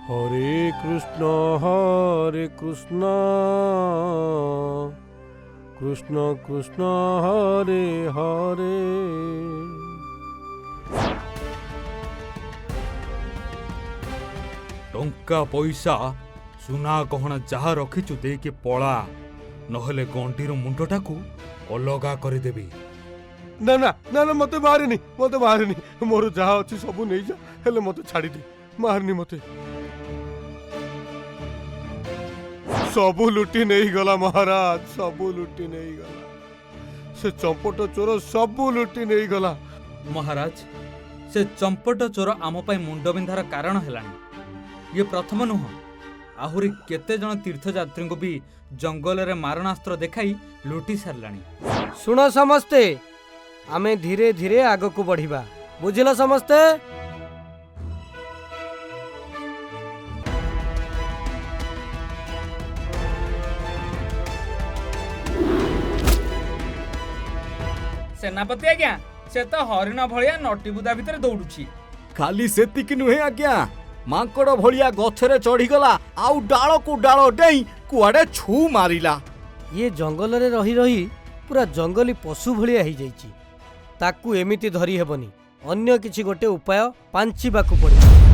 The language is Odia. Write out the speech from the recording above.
ହରେ କୃଷ୍ଣ ହରେ କୃଷ୍ଣ କୃଷ୍ଣ କୃଷ୍ଣ ହରେ ହରେ। ଟଙ୍କା ପଇସା ସୁନା ଗହଣା ଯାହା ରଖିଛୁ ଦେଇକି ପଳା, ନହେଲେ ଗଣ୍ଡିରୁ ମୁଣ୍ଡଟାକୁ ଅଲଗା କରିଦେବି। ନା ନା ନା ନା, ମତେ ମାରେନି, ମତେ ମାରେନି। ମୋର ଯାହା ଅଛି ସବୁ ନେଇଯା, ହେଲେ ମତେ ଛାଡ଼ିଦେ, ମାରନି ମତେ। ସବୁ ଲୁଟି ନେଇଗଲା ମହାରାଜ, ସବୁ ଲୁଟି ନେଇଗଲା। ସେ ଚମ୍ପଟ ଚୋର ସବୁ ଲୁଟି ନେଇଗଲା। ମହାରାଜ, ସେ ଚମ୍ପଟ ଚୋର ଆମ ପାଇଁ ମୁଣ୍ଡବିନ୍ଧାର କାରଣ ହେଲାଣି। ଇଏ ପ୍ରଥମ ନୁହଁ, ଆହୁରି କେତେ ଜଣ ତୀର୍ଥଯାତ୍ରୀଙ୍କୁ ବି ଜଙ୍ଗଲରେ ମାରଣାସ୍ତ୍ର ଦେଖାଇ ଲୁଟି ସାରିଲାଣି। ଶୁଣ ସମସ୍ତେ, ଆମେ ଧୀରେ ଧୀରେ ଆଗକୁ ବଢ଼ିବା, ବୁଝିଲ ସମସ୍ତେ? ସେନାପତି ଆଜ୍ଞା, ସେ ତ ହରିଣ ଭଳିଆ ନଟିବୁଦା ଭିତରେ ଦୌଡୁଛି। ଖାଲି ସେତିକି ନୁହେଁ ଆଜ୍ଞା, ମାଙ୍କଡ଼ ଭଳିଆ ଗଛରେ ଚଢ଼ିଗଲା ଆଉ ଡାଳକୁ ଡାଳ ଡେଇଁ କୁଆଡ଼େ ଛୁ ମାରିଲା। ଇଏ ଜଙ୍ଗଲରେ ରହି ରହି ପୁରା ଜଙ୍ଗଲୀ ପଶୁ ଭଳିଆ ହେଇଯାଇଛି। ତାକୁ ଏମିତି ଧରି ହେବନି, ଅନ୍ୟ କିଛି ଗୋଟେ ଉପାୟ ପାଞ୍ଚିବାକୁ ପଡ଼ିବ।